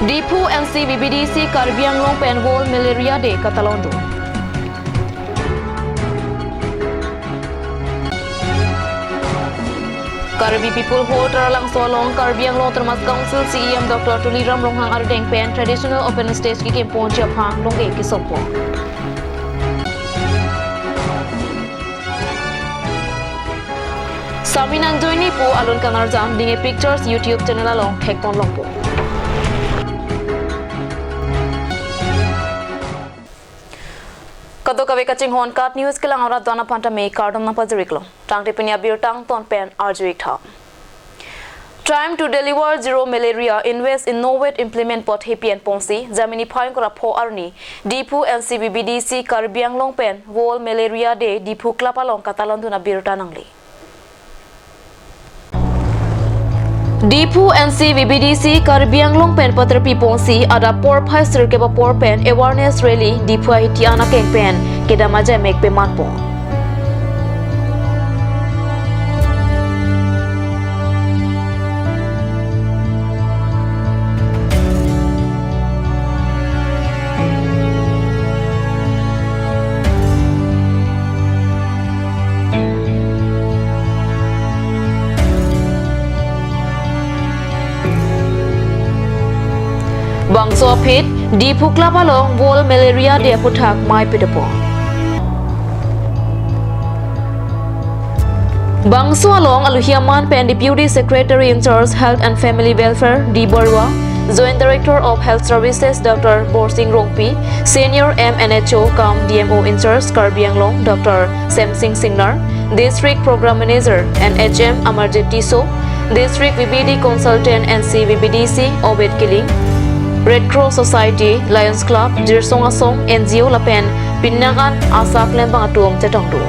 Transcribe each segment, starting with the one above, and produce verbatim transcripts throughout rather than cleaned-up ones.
Diphu N C V B D C Karbi Anglong pen World Malaria Day katalondun. Karbi People Hall Taralangso along Karbi Anglong Autonomous Council C E M Doctor Tuliram Ronghang ardeng pen traditional open stage kekimponji aphan longri kesompo. Samin anjoine pu alun kanarjan Dinge Pictures YouTube channel along thekpon longpo. Kadokave kachinghon KAT News kelang arat dona panta me kardom nangpajiriklo. Tangte pini abirta angton pen arjuik tha. Time to deliver zero malaria, invest, innovate, implement pu athepi enponsi January niphai ingkoi ra pho arni Diphu N C V B D C Karbi Anglong pen World Malaria Day Diphu Club along katalondun abirta nangli. Diphu N C V B D C Karbi Anglong pen paterpi ponsi adap porphai sirkep apor pen awareness rally Diphu ahithi an akeng pen kedam ajaimek pemanpon. Bangso aphi Diphu Club along World Malaria Day aphuthak mei pidepon. Bangso along alohi aman pen Deputy Secretary in Charge Health and Family Welfare D Barua, Joint Director of Health Services Doctor Borsing Rongpi, Senior M N H O cum D M O in Charge Karbi Anglong Doctor Semsing Singnar, District Program Manager N H M Amarjit Tisso, District V B D Consultant N C V B D C Obed Killing, Red Cross Society, Lions Club, Jirsong Asong, N G O lapen pining an ASHA klembang atum chetongdun.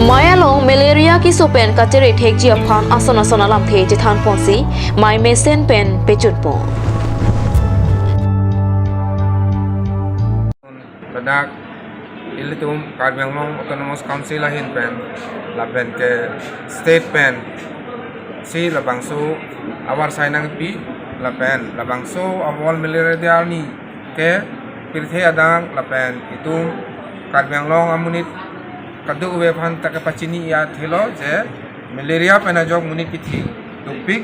Mei along malaria keso pen kachere thekji aphan ason ason alamthe chethanponsi mei mesen pen pechunpon. Ladak ilitum Karbi Anglong Autonomous Council ahin pen lapen ke state pensi labangso avarsai nangpi lapen labangso a World Malaria Day arni ke pirthe adang lapen itum Karbi Anglong amonit kadokave aphan ta kepachini athelo je malaria pen ajok monit kithi dukpik.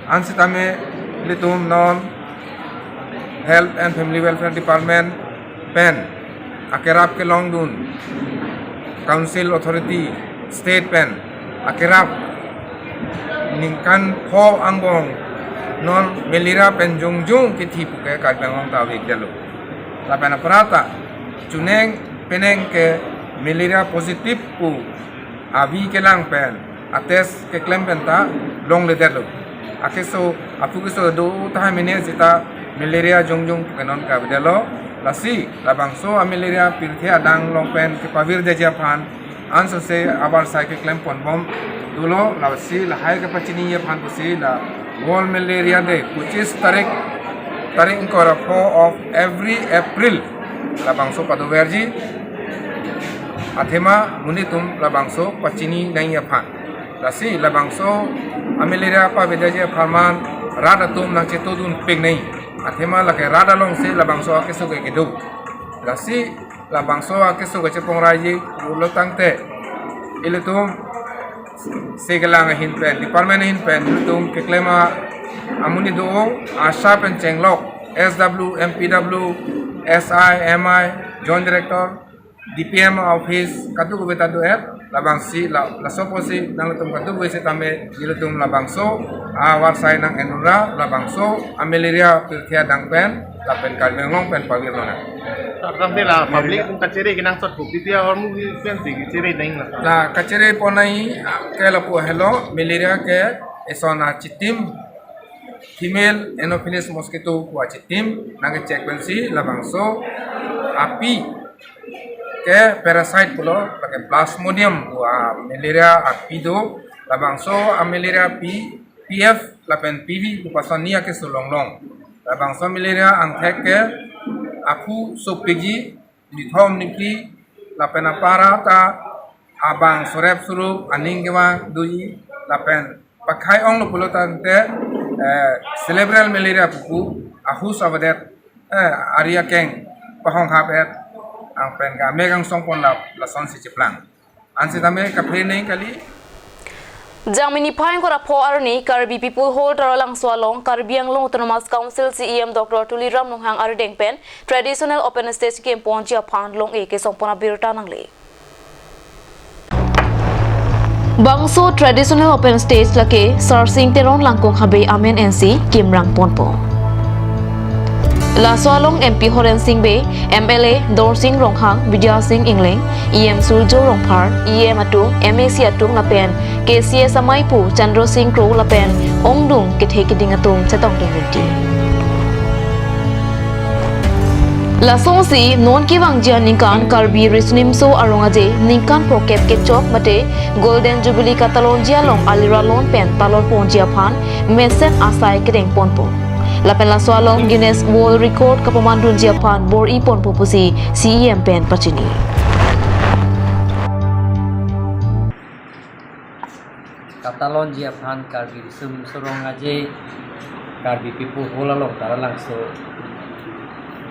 Ansitame ilitum non Health and Family Welfare Department pen akerap kelongdun, Council Authority State pen akerap ningkan pho angbong non malaria pen jongjong kithi puke Karbi Anglong ta avedetlo. Lapen aparata chuneng peneng ke malaria positive pu avi kelang pen atest keklem pen ta longledetlo. Akeso aphu keso do tahai mene seta malaria jongjong puke non kavedetlo. Lasi labangso amalaria pirthe adang along pen kepavirdetji aphan ansose avarsai keklem ponbom dolo. Lasi lahai kepachini aphan pusi la World Malaria Day, pochis tarik, tarik ingkoi ra pho of every April labangso padoverji. Athema monit atum labangso pachini nangji aphan. Lasi labangso amalaria pavedetji apharman rat atum nangchetongdun pik nangji. Athema lake rat alongsi labangso akeso ke kedo. Lasi labangso akeso kachepongreji pulo tangte ilitum state kelang ahin pen, department ahin pen ilitum keklem amonit do, ASHA pen chenglok, S W, M P W, S I, M I, Joint Director, D P M office kadokave ta do-et. Labangsi la, laso apotsi nanglitum kadokave setame ilitum labangso avarsai nang-endunra labangso amalaria pirthe adang pen lapen Karbi Anglong pen pavirlonang. Sar, tangte la public kachere kenangsot pu, P P R hormu pensi kachere nangji la. La kachere pon nangji ke lapu helo, malaria ke eson achitim, female Anopheles mosquito pu achitim nangkechek pensi labangso api ke parasite pulo, lake Plasmodium pu amalaria api do, labangso amalaria api P F lapen P V pu pasonni akeso longlong. Labangso malaria angthek ke aphu sopiji, nithom niphli lapen aparata abang sorep surup aning kevang doji lapen Pakhai onglo pulo tangte, eh, cerebral malaria pupu, ahus avedet, eh, ari akeng pahong hap et, angpen ke amek angsong pon lap, lasonsi cheplang. Ansi tame kaphe neng kali. Jangmi niphai ingkoi ra pho arni Karbi People Hall Taralangso along Karbi Anglong Autonomous Council C E M Doctor Tuliram Ronghang arideng pen Traditional Open Stage kemponji aphan long-e kesong pon abirta nangle. Bangso Traditional Open Stage lake Sarsing Teron Langkung Habe amen ensi kimrang ponpo. Laso along M P Horen Sing Bey, M L A Dorsing Ronghang, Bidya Sing Engleng, E M Surjo Rongphar, E M atum, M A C atum lapen K C S amaipu Chandra Sing Kro lapen ongdung kethe keding atum chetongdun rinti. Lasonsi non kevangji aningkan Karbi Riso-Nimso Arong Aje ningkan phokep kechok mate Golden Jubilee katalonji along alira lon pen talon ponji aphan mesen asai kedeng ponpo. Lapen laso along Guinness World Record kapamandunji aphan bor-i ponpo pusi C E M pen pachini. Katalonji aphan Karbi Riso-Nimso Arong Aje, Karbi People Hall along Taralangso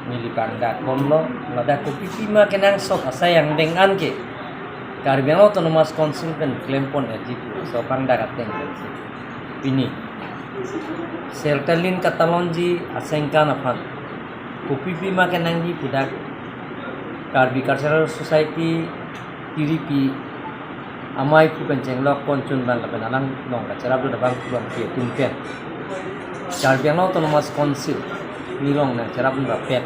neli pangdak ponlo, ladak kopi pima kenangsot asai angdeng anke Karbi Anglong Autonomous Council pen klem pon eji pu, laso pangdak ateng pensi pini sertalin katalonji asengkan aphan kopi pima kenangji pu dak Karbi Cultural Society Tiripi amaipu pen chenglok ponchun bang lapen alang long kacherap do bang pulang pi atum pen Karbi Anglong Autonomous Council nilong nangcherap do pet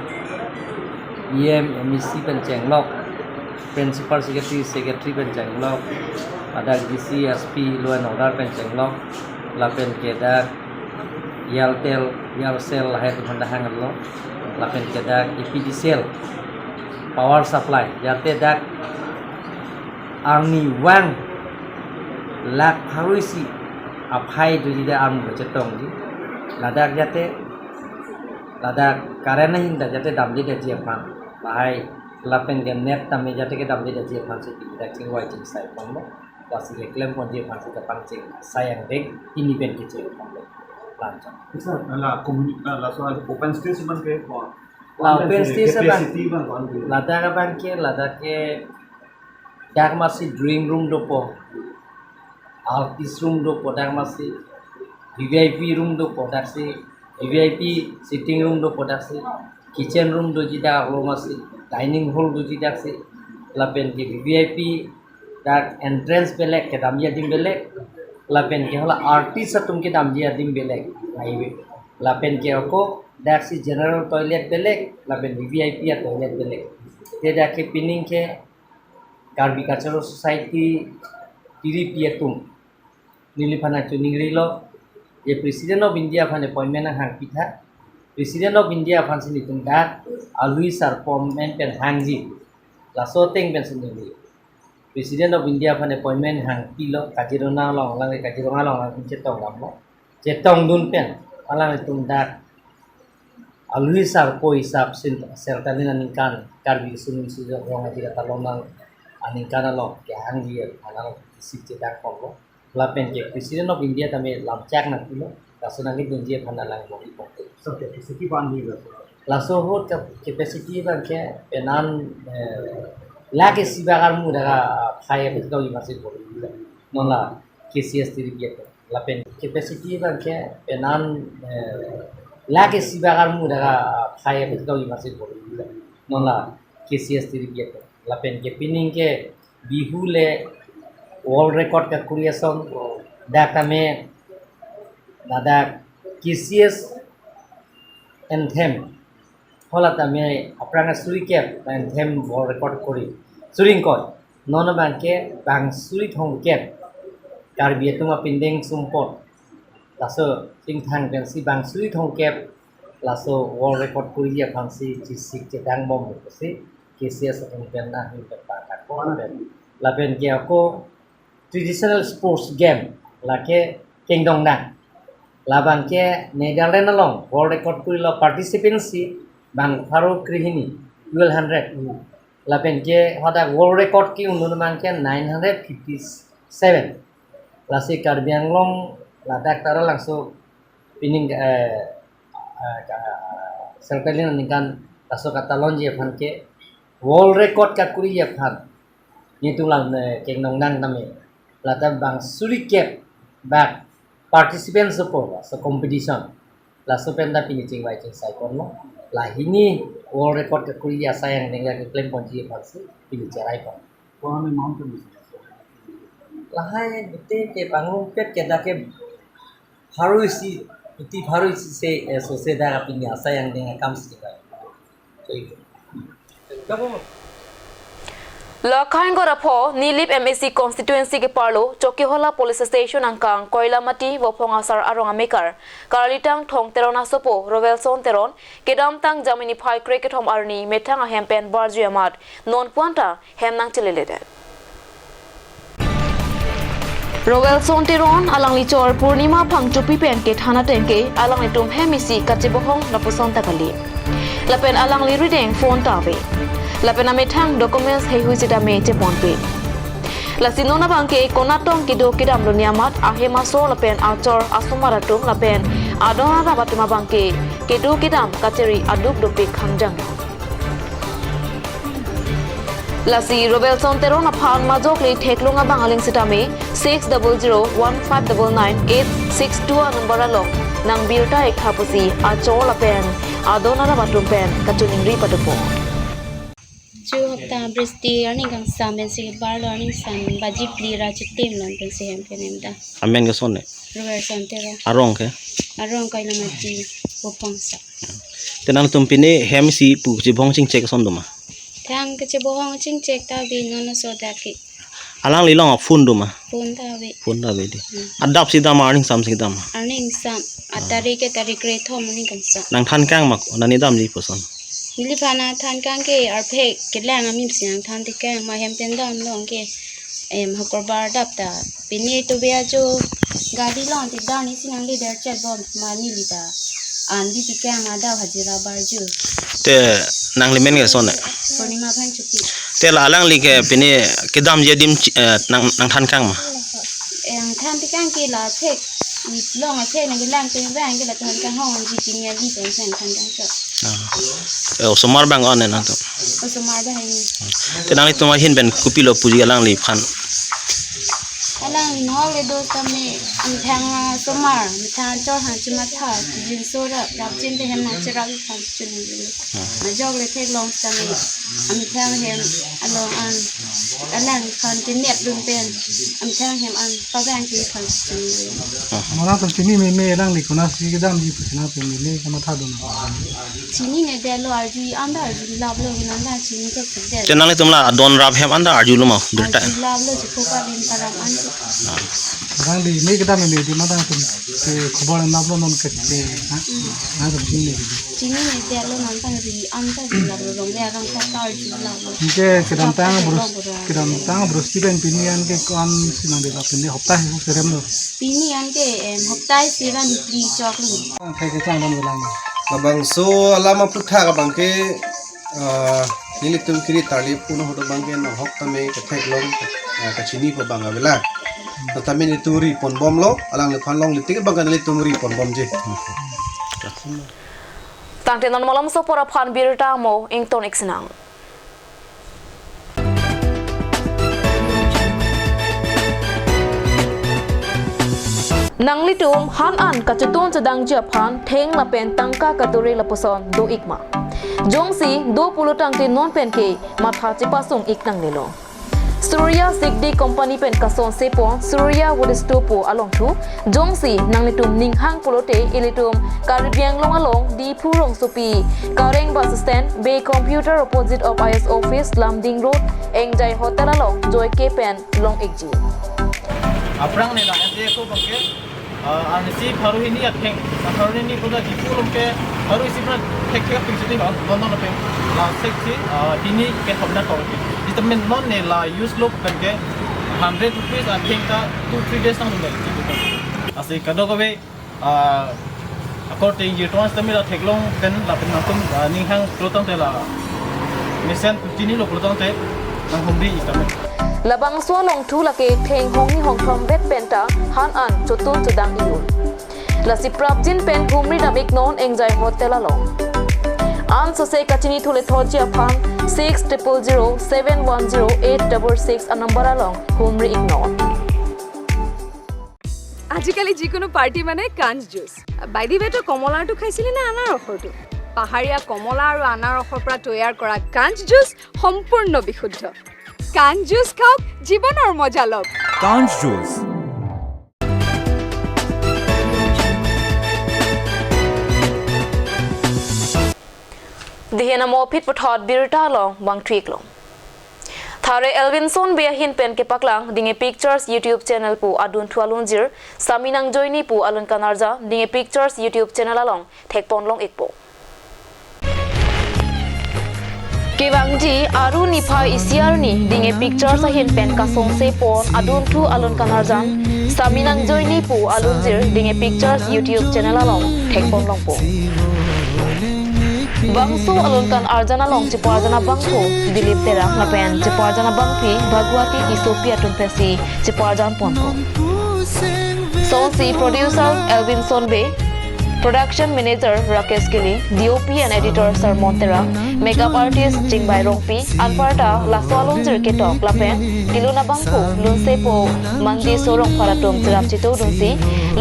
E M, M A C pen chenglok, Principal Secretary, Secretary pen chenglok, ladak D C, S P, Law and Order pen chenglok, lapen ke dak Airtel, Aircel lahai atum aphan dak hanglo, lapen ke dak A P D C L, Power Supply, jate dak arnivang lakh pharo isi aphai doji dak armu chetongji, ladak jate, ladak current ahin ta jate damde damji aphan, lahai lapen ke net tame jate kedamde damji aphan si dak chingvai chingsai ponlo, lasi keklem ponji aphan si kapangcheng asai angdeng pini pen kecheng ponlo. Lanchon. Sir, la community, la so open stage man ke ko? La open stage abang, capacity man ko? Ladak abang ke, ladak ke dak masi drawing room dopo, artist room dopo dak masi, V V I P room dopo dak si, V V I P sitting room dopo dak si, kitchen room doji dak lo masi, dining hall doji dak si, lapen ke V V I P dak entrance belek, kedamji adim belek, lapen ke hala artist atum kedamji adim belek, highway. Lapen ke ako dak si general toilet belek, lapen V V I P atoilet belek. Te dak ke pining ke Karbi Cultural Society Tiripi atum neliphan nangchiningrilo, je President of India aphan appointment nanghangpitha, President of India aphan si nelitum dak alui sar appointment pen hangji, laso ateng pen si neli President of India aphan appointment hangpilo, Kaziranga along, lang Kaziranga along lang chetong damlo, chetongdun pen alangtum dak alui sarpo hisap sin sertalin aningkan Karbi Riso-Nimso Arong Aje katalon aningkan along kehangji aphan along kisik chedang ponlo. Lapen ke President of India tame lamchak nangpilo, laso nangkedunji aphan alang bor-i ponpo. Sir, capacity aphan ni berapa? Laso ahut ke capacity abang ke penan, eh, lakh isi bak armu dak aphai abang ke lima sih bor-i. Non la K C S Tiripi atum. Lapen capacity abang ke penan, eh, lakh isi bak armu dak aphai abang ke lima sih bor-i. Non la K C S Tiripi atum. Lapen ke pining ke Bihu le world record kakuri ason dak tame ladak K C S anthem hala tame aphrang suri kep anthem world record kori. Suri ingkoi, non abang ke bang suri thomkep Karbi atum apindeng sumpot. Laso chingthang pensi bang suri thomkep laso world record koriji aphan si chisik chedang bom pusi K C S atum pen ahin pen pangkat ko lapen, lapen ke ako traditional sports game lake kengdong nang. Labang ke Netherlands along world record korilo, participants si bang pharo krehini, twelve hundred. Lapen ke hadak world record ke-undun abang ke nine hundred fifty-seven. Lasi Karbi Anglong Ladak ta ro langso pining, eh, eh, ka-, circling ningkan laso katalonji aphan ke world record kakuri aphan nelitum lang, eh, kenong nang name. Lata bang suri kep bak participants apo laso competition. Laso pen ta pini chingvai chingsai ponlo. Lahini world record kakuri asai angdeng keklem ponji aphansi pini cherai pon. Ko-an amount ke bisa? Lahai bete ke bangun pet ke dak ke pharo isi, iti pharo isi se, eh, sose dak pini asai angdeng akam si kai. Lakhain Gorapho, Nilip M A C constituency keparlo, Chokihola Police Station angkang, Koilamati, Vophong Asar arong amekar, Karlitang Thong Teron asopo, Rovelson Teron, kedamtang Jami niphai krekethom arni, methang ahem pen barju amat, non puan ta, hem nangcheleledet. Rovelson Teron, alangli chor Purnima Phangchopi pen kethan ateng ke, alanglitum hem isi kachebohong lapuson ta kali. Lapen alangli rideng phone ta ave. Lapen amethang documents heihui sitame cheponpe. Lasi non abang ke konatong kedo kedam lo niamat ahem asor lapen achor asomar atum lapen adon arap atum abang ke kedo kedam kacheri aduk dopik khangjang. Lasi Rovelson Teron aphan majok le theklong abang aling sitame six double zero one five double nine eight six two a number along nang birta iktha pusi achor lapen adon arap atum pen kachiningri padopo. Chu hapta bristi arni kangsam pensi keparlo, arni san baji phli ra chitim non pensi hem pen hem ta. Amen ke son ne? Rovelson Teron. Arong ke? Arong Koilamati, Vophong Asar. Te nangtum pini hem isi pu chebohong chingchek son doma? Thang kachebohong chingchek ta ave non aso dak ke. Alangli along phone doma? Phone ta ave. Phone ta ave di. Hmm. Adap si dam, arni ingsam si dam? Arni ingsam. Ah. Atarik ke tarik krethom arni kangsam. Nangthan kang ma, nani damji puson? Neliphan nangthan kang ke arphek kelang amim si nangthan tekang, ma hem pen damlong ke, em, Hokorbar adap ta. Pini tu bia jo gari along ti dan isi nangli der chet bom ma neli ta. An di tekang ma dau hajira barju. Te nangli men ke son ne? Purnima Phangchopi. Te la alangli ke pini kedamji adim chi-, eh, nang, nangthan kang ma? Em, than tekang ke la phek, long aphek nangkelang te bang ke la than kang hongji pini ali pen sen than kang chot. Ah. Eh, osomar bang on ne nangtum? Osomar bang ini. Te nanglitum ahin pen kopilo puji alangliphan? Alangli nol le do tame, amethang asomar, amethang achor hang chimatha, jinso ra, rapjin te hem nangcherap aphan chunilo. Ah. Majok le theklong tame, amethang hem along an, alangphan kenep dun pen, amethang hem an pabang ke aphan chunilo. Ah. Mara tum chini meme alangli konatsi kedamji pusi nangtum meme kamatha dun? Chinine detlo, arju-i anta arjulaplo, hinanta chini thekthedet. Te nanglitum la adon arap hem anta arjulo ma, birta? Arjulaplo, chikho pa rin param anta. Ah. Alangli me kedam meme di ma nangtum ke khobor nanglo non ke, ha? Hmm. Nangtum chinine di? Chinine detlo, nonta arju-i anta arjulaplo, rong be arong ta arjulaplo. Anke kedamtang bros-, kedamtang bristi pen pini an ke ko-ansi nangdetlo, pini hopta isi serem lo? Pini an ke, em, hopta isi ra ni phli choklo. Thek kechang dam lang. Labangso alam aputhak abang ke, ah, nelitum kiri tarli pun ahut abang ke nahok tame ketheklong, ah, kachini pu abang avelo. Tame nelitum ri ponbomlo, alangliphan longle tik abang ke nelitum ri ponbomji. Tangte non malomso apor aphan birta mo ington ik sinang. Nanglitum han an kachetong chedangji aphan theng lapen tangka kadure lapuson do ik ma? Jongsi do pulo tangte non pen ke matha chepasung ik nangnelo. Surya Sigdi Company pen kasonse pon Surya Wood Store pu along thu, jongsi nanglitum ninghang pulote ilitum Karbi Anglong along Diphu rongsopi Kareng bus stand, Bay Computer opposite of I S office, Lumding Road, Engjai Hotel along joike pen long ikji. Aphrang ne la S D S O abang ke, ah, arnisi pharo hini atheng, ah, pharo hini koda Diphu along ke pharo isi pra thek thek ping sini non non non pe la sek si, ah, hini kethom na kor ke. Di temen non ne la use lo pen ke hundred rupees atheng ta two three days nang dun. Lasi kadokave, ah, akorte jirtong sitame la theklong pen lapen nangtum, ah, ninghang pulo tangte la mesen chinilo pulo tangte nanghumri ik tame. Labangso along thu lake theng hongni hongthom vet penta han an chotun chodang inut. Lasi prapjin pen humri dam iknon Enjoy Hotel along. Ansose kachini thule thotji aphan six triple zero seven one zero eight double six a number along humri iknon. আজিকালি যিকোনো পাৰ্টি মানে কাঞ্চ juice. By the ৱে, তই কমলাৰটো খাইছিলি নে আনাৰসৰটো? পাহাৰীয়া কমলা আৰু আনাৰসৰ পৰা তৈয়াৰ কৰা কাঞ্চ জুচ সম্পূৰ্ণ বিশুদ্ধ। কাঞ্চ জুচ খাওক, জীৱনৰ মজা লওক। Kanj Juice. Dihena mo phit puthot birta along bang thuiklong. Thare Elvinson Bey ahin pen kepaklang Dinge Pictures YouTube channel pu adunthu alunjir Sami Nangjoini pu alun kanarja Dinge Pictures YouTube channel along thekpon long ikpo. Kevangji Aru niphai isi arni Dinge Pictures ahin pen kasongse pon adunthu alun kanarjan Sami Nangjoini pu alunjir Dinge Pictures YouTube channel along thekpon longpo. Bangso alun kanarjan along cheparjan abangphu Dilip Terang lapen cheparjan abangpi Bhagwati Tissopi atum pensi cheparjan ponpo. Songsi producer Elvinson Bey, production manager Rakesh Killing, D O P and editor Sermon Terang, makeup artist Chingbai Rongpi, anparta laso alunjir ketok lapen kelun abangphu lunsepo Manjeso Rongphar atum cherap chetodunsi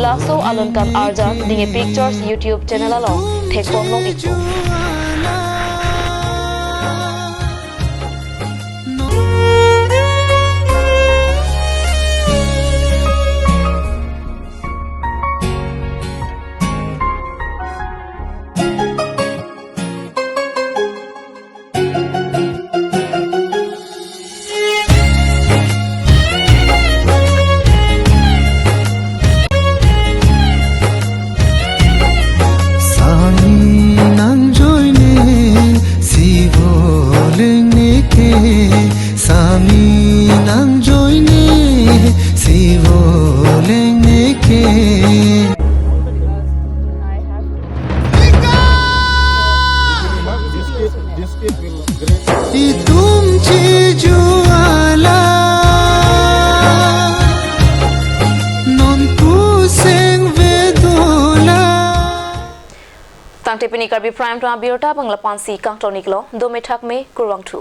laso alun kanarjan Dinge Pictures YouTube channel along thekpon long ikpo. Sami Nangjoine, si voleng neke, Sami Nangjoine, si voleng neke. This kid, this kid will great. Itum chejuala, non puseng vedola. Tangte pini Karbi Prime Time abirta bang lapu-ansi kangton iklo, dome thakme, kurvangthu.